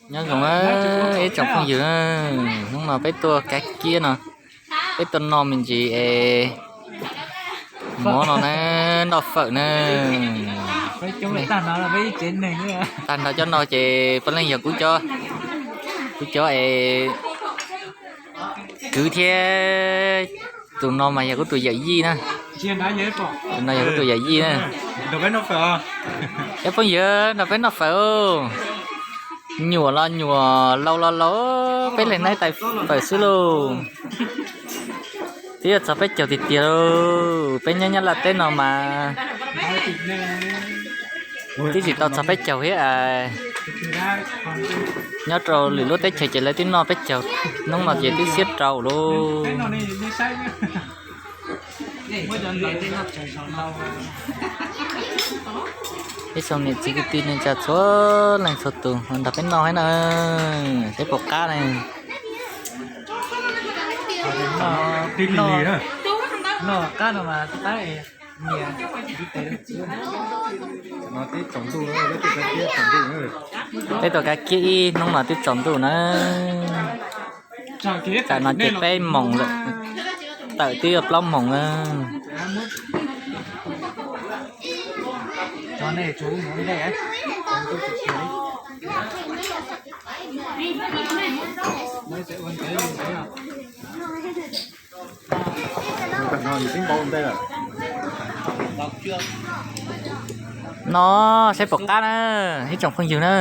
Nyob zoo ib tsoom phooj ywg, hnub no peb tuaj kav kiab no, peb tuaj noj me ntsis es mov no na, noj fawm na. Tag nrho cov no ces puav leej yog kuv cov, kuv cov es kwv thiab tus no mas yog kuv tus yawm yij na. Tus no yog kuv tus yawm yij na. Cov phooj ywg, nrog peb noj fawm. Nyuam los nyuam, laus los laus, peb leeg noj tais fawm xwb lauj. Twb yuav txog peb caug tiag tiag lauj, peb nyob Nyab Laj teb no mas twb tsis tau txog peb caug thiab. Nyob rau lwm lub teb chaws ces lawv twb noj peb caug, hnub no ces twb xiab rau lauj. Ib tsoom niam txiv kwv tij neej tsa txhua leej txhua tus nrog peb noj thiab na, seb puas qab ne. Noj qab no mas qab. Peb tuaj kav kiab ib hnub mas twb tsaus ntuj na. Tam no ces peb moos lawm, tawm twb yuav plaub moos na. No saib puas qab na, ib tsoom phooj ywg na.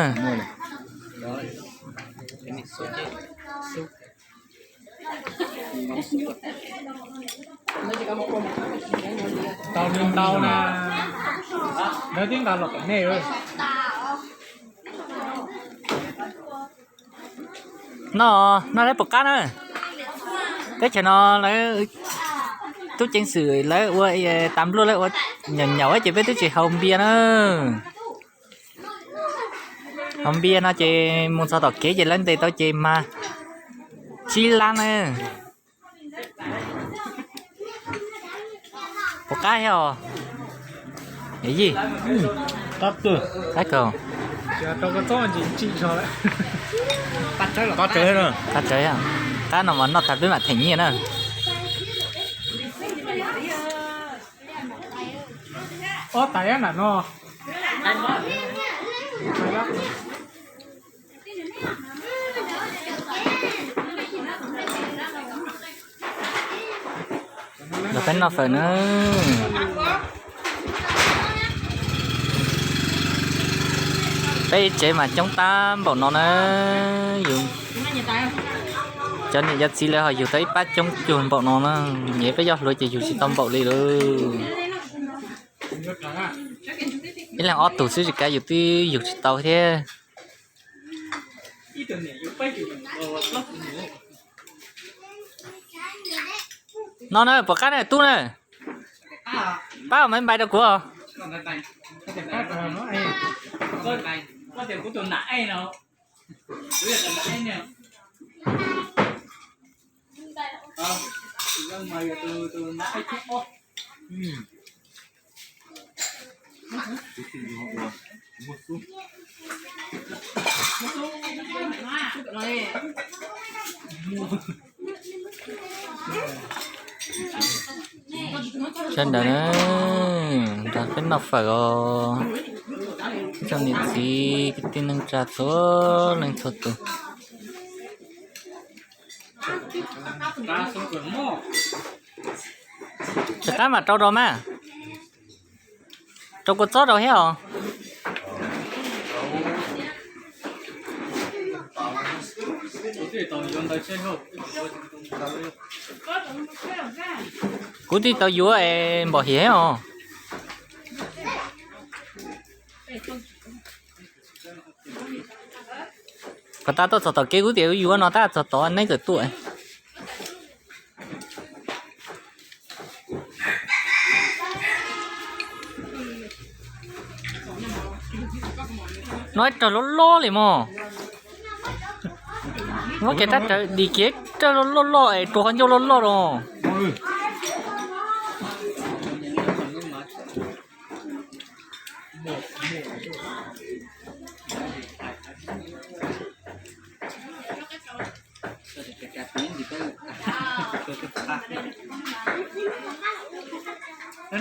Tau li ntau na, lawv twb nqa los kom nej. No, no lawv puas qab na. Teb chaws no lawv tub ceev xwm lawv ua tas npluaj lawv ua nyaum nyaum ces peb twb tsis haus npias na. Haus npias no ces mus txog tom kev ces lawv ntes tau ces mas tsib lab na. Puas qab thiab os? Yawm yij, qab kawg. Qab tsawv, qab no mas noj tas peb mam them nyiaj na. Ob tais nram no. Los peb noj fawm na. Peb tsev mas coob tab npaum no na. Yus cov niam cov txiv lawv ho yug tau ib pab coob cuag npaum no na. Nyias peb cov hluas ces yug tsis tau npaum li lauj. Ib leeg ob tug xwb tsis kav yus twb yug tsis tau thiab. No na, puas qab na tub na? Pab me npai rau kuv. Sawv daws na, nrog peb noj fawm os. Ib tsoom niam txiv kwv tij neej tsa txhua leej txhua tus. Rov qab mam rau rau mas. Rau kua txob rau thiab os. Kuv twb tau yuav es npom hiam os. Kom tas tuaj txog tom kev kuv tias yuav no tab txog tod neb txawm tuaj. No ib rawg loj loj li mog. Muab kiag rab rawv dim kiag ib rawg loj loj es rua qhov ncauj loj loj los.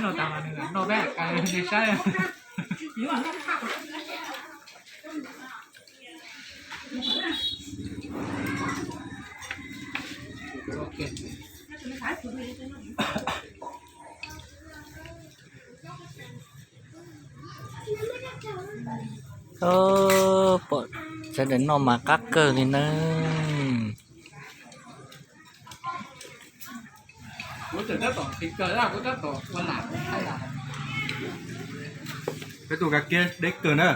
Noj tas mas nws noj peb ka nej saib. Pom sawv daws noj mas qab kawg li nawb. Peb tuaj ka kiab deb kawg na.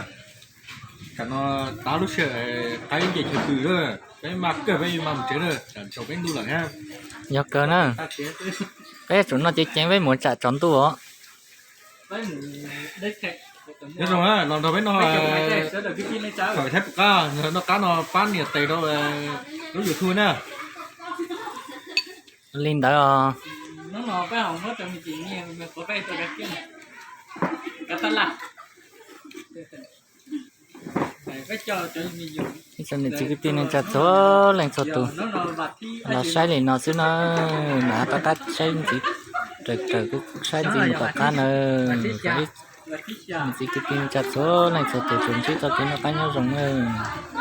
Tam no tav lub sij hawm qaib nce chaw twm lawm, peb maj kawg peb mam mus tsev na, tsam tsaus peb ntuj lawm thiab. Yog kawg na, peb yuav tsum noj ceev ceev peb mus tsam tsaus ntuj os. Nyob zoo na, los nrog peb noj, kawm thiab pum qab, noj qab no pab nias tes rau lub YouTube na. Li ntawd os. Ib tsoom niam txiv kwv tij neej tsa txhua leej txhua tus los saib li no xwb na, mas rov qab saib ntxiv, raws raws kuv saib ntxiv mus tom qab na. Niam txiv kwv tij neej tsa txhua leej txhua tus tsuas ntsib txoj kev noj qab nyob zoo nawb.